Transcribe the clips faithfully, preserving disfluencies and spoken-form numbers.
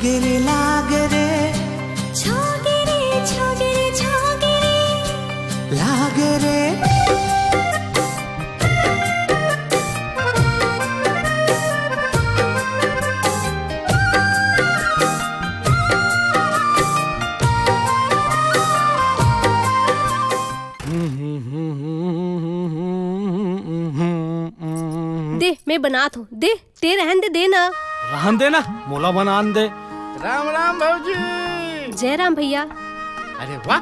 गिरे लाग रे, छोगे रे, छोगे रे, छोगे रे। लाग रे। दे, मैं बनात हूँ। दे, ते रहन दे, दे ना। रहन दे ना, मोला बनान दे। राम राम भौजी। जय राम भैया। अरे वाह,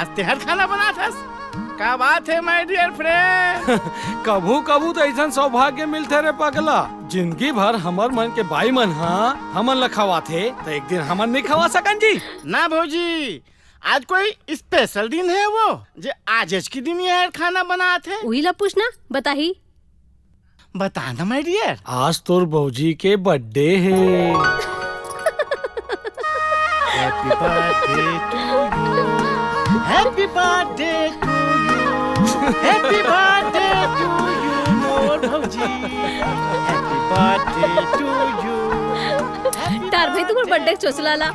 आज तेहर खाना बनात हस। का बात है my dear friend। कभू कभू तो ऐसन सौभाग्य मिलथे रे पगला, जिंदगी भर हमर मन के बाई मन हा हमन ला खवाथे, तो एक दिन हमन नहीं खवा सकन जी? ना भौजी, आज कोई special दिन है वो, जे आजच के दिन ये खाना बनात है। उही ला पूछना, बताही। बता ना my dear। आज तोर भौजी के birthday हे। Happy birthday to you। Happy birthday to you। Happy birthday to you, मोर भौजी। Happy birthday to you। तार भाई तुम्हर birthday के चोचला ला।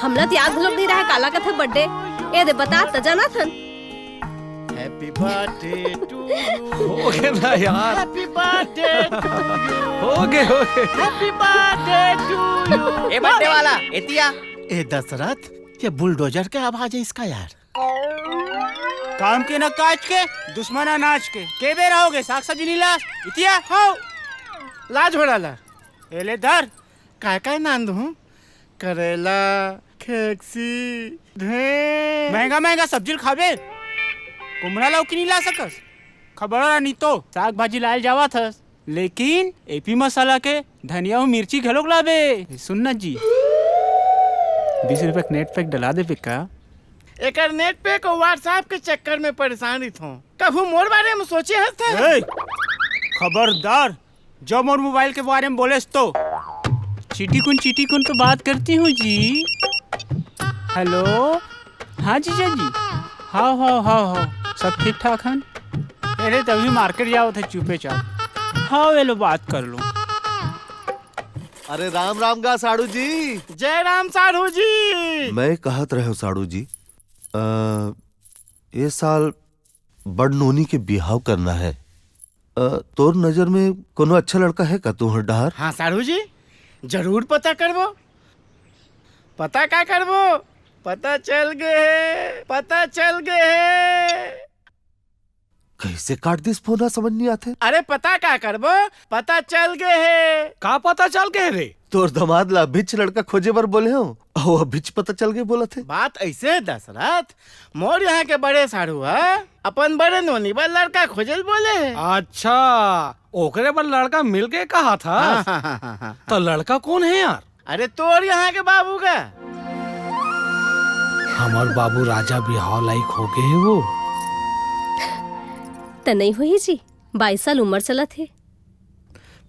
हमला तो याद घलोक नहीं रहा काला कथा birthday। ए दे बता त जाना थन। Happy birthday to you। हो गए ना यार। Happy birthday to you। हो गए, हो गए। Happy birthday to you। A birthday वाला, एतिया। ए दशरथ, ये bulldozer के आवाज है इसका यार। काम के ना काज के, दुश्मन अनाज के। के बेरा हो गए, साग सब्जी नहीं लास? इतिया, हो। लाज हो डाला। ए ले धर। काय काय नांद हूँ? करेला, खेकसी, ढेर। महंगा महंगा सब्जी ल खाबे, कुमड़ा लौकी नहीं ला सकस। खबर रहा नहीं तो साग भाजी लायल जावत हस, लेकिन एपी मसाला के धनिया अउ मिर्ची घलोक लाबे। सुन ना जी, बीस रुपया के net pack डला देबे का? एकर net pack अउ WhatsApp के चक्कर में परेशान रहिथों। कभू मोर बारे में सोचे हस ते? ए, खबरदार, जो मोर मोबाइल के बारे में बोलेस तो। चीटी कुन, चीटी कुन तो बात करती हूँ जी। हेलो, हाँ जीजा जी, हाँ, हाँ, हाँ, हाँ, सब ठीक ठाक हन। अरे तभी मार्केट जाओ थे चुपे चाप। हाँ, वे लो बात कर लो। अरे राम राम गा साढ़ू जी। जय राम साढ़ू जी। मैं कहत रहे हूँ साढ़ू जी, अ, ये साल बड़ नोनी के बिहाव करना है। अ, तोर नजर में कोनो अच्छा लड़का है का तुहर डहार? हाँ साढ़ू जी, जरूर पता करबो। पता का करबो? पता चल गे हे, पता चल गे हे। कैसे काट दिस फोन, समझ नहीं आते। अरे पता का करबो, पता चल गे हे। का पता चल गे रे? तोर दमाद ला अभिच लड़का खोजे बर बोले हो, अउ अभिच पता चल गे बोलत हे। बात ऐसे हे दशरथ, मोर यहाँ के बड़े साढ़ू ह अपन बड़े नोनी बर लड़का खोजे ल बोले हे। अच्छा, ओकरे बर लड़का मिल गे कहा था? हाँ, हाँ, हाँ, हाँ, हाँ। तो लड़का कौन है यार? अरे तोर यहाँ के बाबू का। हमर बाबू राजा बिहाव लायक हो गए हे वो। त नहीं होही जी, बाईस साल उम्र चलत हे।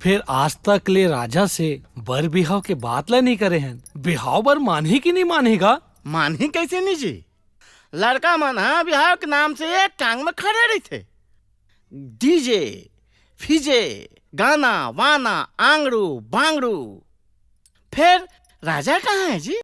फिर आज तक ले राजा से बर बिहाव के बात ला नहीं करे हन। बिहाव बर मानही कि नहीं मानही गा? मानही कैसे नहीं जी? लड़का मन ह बिहाव के नाम से एक टांग में खड़े रहिथे। डीजे, फीजे, गाना, वाना, आंगड़ू, बांगड़ू। फिर राजा कहाँ है जी?